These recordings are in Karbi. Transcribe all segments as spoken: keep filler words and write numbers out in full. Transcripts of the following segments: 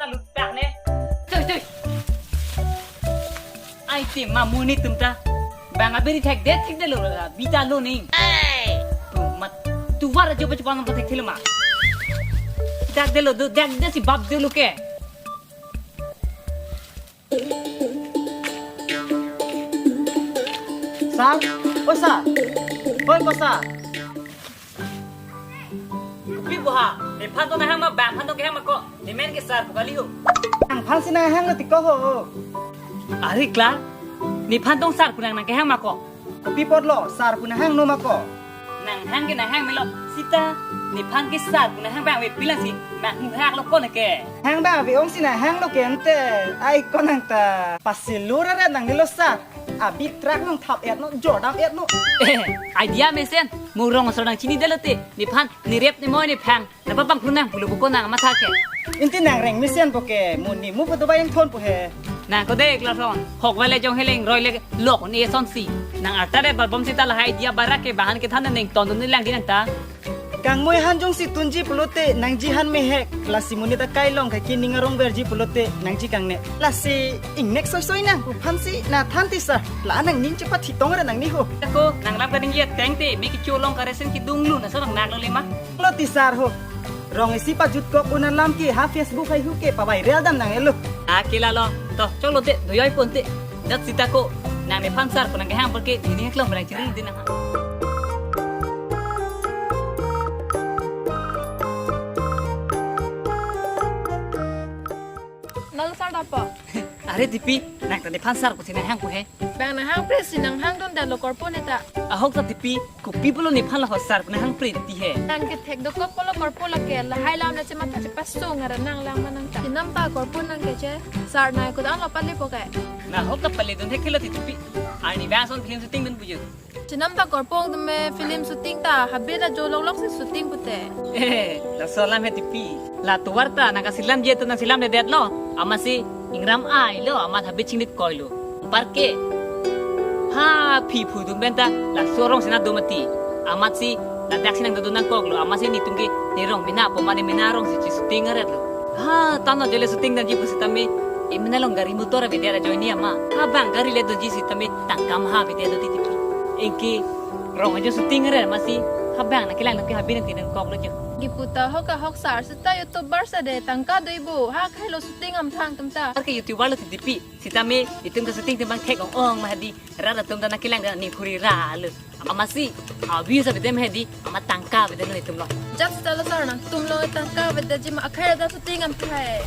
Lutang ne. Tui, tui. Ai te ma muni tum ta. Bang abiri thekdet thekdet lo la bita lo ning. Tum mat tuvar ajo pa chupan pa thekthelo ma. Dak de lo do dak de si bab de lo ke. Sir, o sir. Hoi ko sir. Pi buha, nephan to nahang ma bang phan to kehang ma ko. Nemen ke sir pu kali ho. Nangphan si nahang lo ti ko ho. Ari klar. Nephan tong sir pu nang nang kehang ma ko. Kopi apotlo sir pu nahang no ma ko. Nanghang ke nahang melo sita. Nephan ke sir pu nahang bang ave pilang si. Nang hak lo ko ne ke. Hang bang ave ong si nahang lo ke ante. Ai ko nang ta. Pasilura re nang nilo sir. Abi truck nang thap et no, jordam et no. Idea mesen, murong asor nang chinidetlo te, nephan, nerep nemoi nephang, napa pangkrun nang pulo buko nang matha ke. Inti nang reng mesen po ke, muni mu photo ba ingthon po he. Nang ko de klar son, hok vale jong heleng roi le lok ni son si. Nang arta de balbom sita lahai idea barak ke bahan kethan neng ton ni lang di nang ta. Kangmoi han jongsi tunji pulote nangji han mehek, lasi monit akai along kaki ning arong verji pulote nangji kangne. Lasi ingnek soi soi nang, uphan si nathan ti sir, la nangning chepathitong ra nangni ho. Ako, nang lam kaning yet teng te, me kecho along karesen kedung lu, na so nang nak lo lema. Lo ti sir ho. Rong isi pajut kok un alam ke ha Facebook hai hu ke pavai real dam nang elo. Akila lo, to, chok lo te, doyoi pon te. Dat sita ko, nang nephan sir ko nang kehang apor ke, ini klong barang chiri di nang. Nalo sir dapo. Are Dipi, nang ta nephan sir ko si nahang ko he. Bang nahang pres si nanghang dun dalo korpo ne ta. Ahok ta Dipi, kopi pulo nephan la ho sir ko nahang pret ti he. Nang kethek dokok pulo korpo lake, lahai lam na chematha chepasung ara nang lang manang ta. Chenam ta korpo nang keche, sir nai ko dang lo pale po ke. Na hok ta pale dun he khelo ti Dipi. Arni bang son film shooting dun bujo. Chenam ta korpo dun me film shooting ta, habit ajo lok lok si shooting pute. Eh, laso alam he Dipi. La tovar ta nang kasilam je tu nang silamdedetlo. Amatsi ingram ai lo, amat habit chingdit koi lo. Parke. Ha, phi phu dum benta, laso arong si nang dum mati. Amatsi, ladak si nang dum nangkoklo, amatsi netum ke, ne rong mena, po mane mena arong si chishooting aret lo. Ha, tano jele shooting damji pusitame, e mena along gari motor avedet ajoine ama. Ha bang gari le doji sitame, tangka maha avedet lo titi. Anke, rong ajo shooting aret amatsi, ha bang nang kelang lo ke habit nang ti nangkoklo jo. Kipu ta hok ahok sir, sita YouTuber sa de, tangka doi bo, ha khelo shooting amthang tum ta. Parke YouTuber lo ti Dipi. Sitame, itum ke shooting timbang thek ong ong ma hadi, rat atum ta nang kelang dan ni phuri ra lo. Amatsi, abi sa bidem hadi, amat tangka bidem itum lo. Jat sita lo sir nangtum lo tangka bidem ji ma akhai da shooting amthai.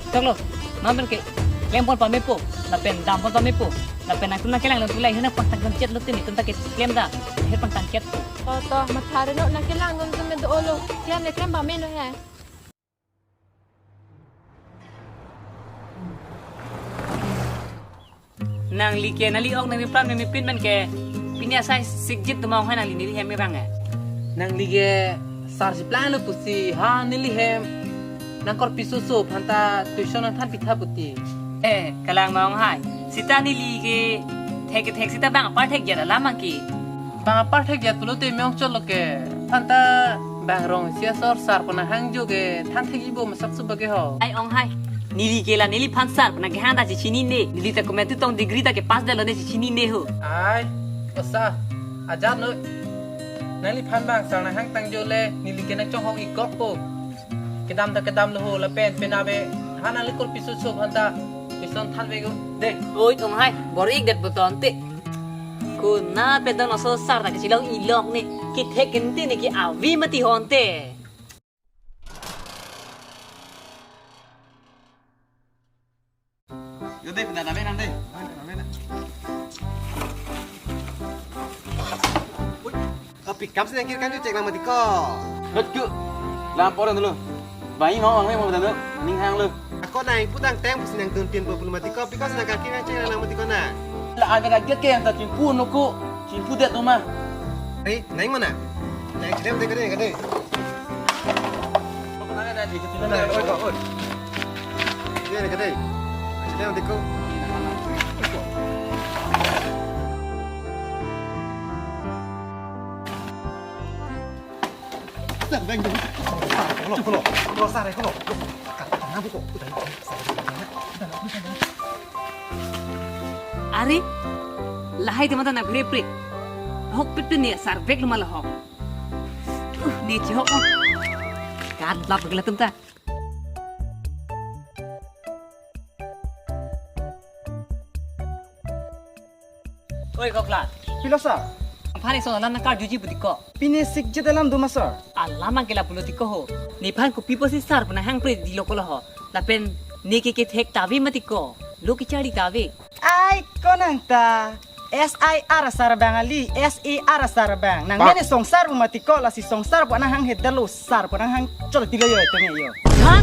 Chok lo, ma pen ke, klem pon pame po, lapen dam pon pame po, lapen nangtum nang kelang lo tulai hena pangtang chet lo tin itum ta ke klem da, he pangtang chet. To to, mathare no nang kelang dun tum me do lo, klem le klem pame no he. Nangli ke nangli ok nangli plan me mepin man ke. Pini asai sikjit tumong hai nangli neli hem me bang eh. Nangli ke sir si plan lo pusi ha neli hem. Nang korpi soso phanta tuition nangthan pitha puti. Eh, kalang mong hai. Sita neli ke thek thek sita bang apar thek jara lamang ki. Bang apar thek jat pulote me ong chot lo ke. Phanta bang rong isi asor sir pu nang hangjo ke than thekji bo masak su bage ho. Ai ong hai. Neli ke la neliphan sir pu nang kehang ta si chinine. Neli ta komat tu tong degree ta ke pass dalo ne si chinine ho. Ai, osa, ajat noi. Nangliphan bang sir nang hangtang jo le, neli ke nang chonghong ikok po. Kedam ta kedam lo ho lapen pen ave. Ha nangli korpi soso phanta. Tuition than vego. De. Oi, ong hai. Bor-ik det puton te. Kuna pen dong laso sir ta kachilong ilok ne. Kethek kenti ne ke avi mati honte. Yo de, pindah name nang de. Name na. Ui, apikam si nang kir kan cek nang mati ko. Hot ku. Lapor dulu. Bai mau ang mau dulu. Ning hang lo. Ako nang putang teng pusi nang dun pin bulu mati ko. Piko si nang kaki nang cek nang mati ko na. La ave ka get ke yang ta chimpu no ko. Chimpu det no ma. Hei, nang mana? Nang chilem de kade kade. Oi, oi, oi. Ini ada kedai. Sini nanti kau. Sedang dulu. Kalau, kalau, kalau sare kalau. Are, lahai tema ta nang pre pre. Hok pit tu ne sarbek luma lahok. Uh, ne chihok. Kat lap gela tum ta. Oi, Kokla. Pilo sir. Aphan iso alam nang karjuji pu tiko. Pine sikjit alam duma sir. Alam angke lapulo tiko ho. Nephan kopi pusi sir pu nanghang pre dilo kolo ho. Lapen ne ke kethek ta ave ma tiko. Lo kecharli ta ave. Ai ko nang ta. S I R sir bang ali, S A R sir bang. Nang mene songsar pu ma tiko, lasi songsar pu nanghang hedalo sir pu nanghang chol tilo yo teme yo. Ha?